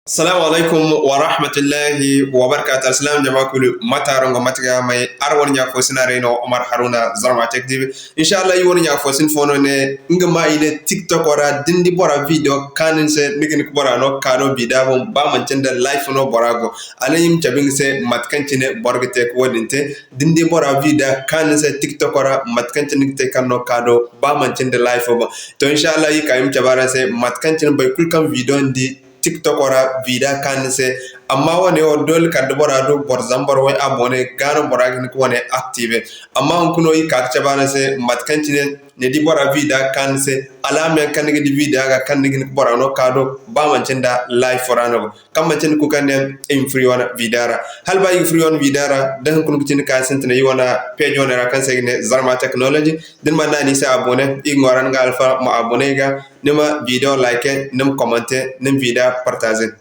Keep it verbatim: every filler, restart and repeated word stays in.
Assalamu alaikum wa rahmatullahi wa barakatuh. Alsilaam jama kulu, mate araŋ go, mate ga may? Araŋ wane ɲa fo sina rey no, Omar Haruna, Zarma Tech T V. Inshallah, i wane ɲa fo sin fo no ne, nga ma i ne TikTok ra, da ni di bora video kaani ni se, ni ga hin ka bora no kaado vida boŋ, ba manci nda live no bora go. A ne i ma cabe nga se mate kaŋ cine boro ga te ka wo-din te. Da ni di bora vida kaani ni se TikTok ra, mate kaŋ cine ni ga te ka no kaado, ba manci nda live boŋ. To, inshallah, i ka i ma cabe araŋ se mate kaŋ cine boro kulu kaŋ video ni di TikTok ra vida kaani ni se. Amma wane wo doole kala da bora du boro zambar way abonné, ga no bora ga hin ka wane active. Amma hunkuna i ka ga cabe araŋ se mate kaŋ cine ni di bora vida kaani ni se, alaama yaŋ kaŋ ni ga di vida ga kaŋ ni ga hin ka bora no kaado, ba manci nda live ra no, kaŋ manci nda kukandiyaŋ i ma furo i wane vida ra. Hala ba i ga furo i wane vida ra, da hunkuna ga cine ka sintina i wane page wane ra kaŋ se i ga ne Zarma Technology. Da ni mana naŋ a ni se abonné, i ga ŋwaaray ni ga alfa ma abonné i ga, ni ma video like, ni ma commenter, ni ma vida partager.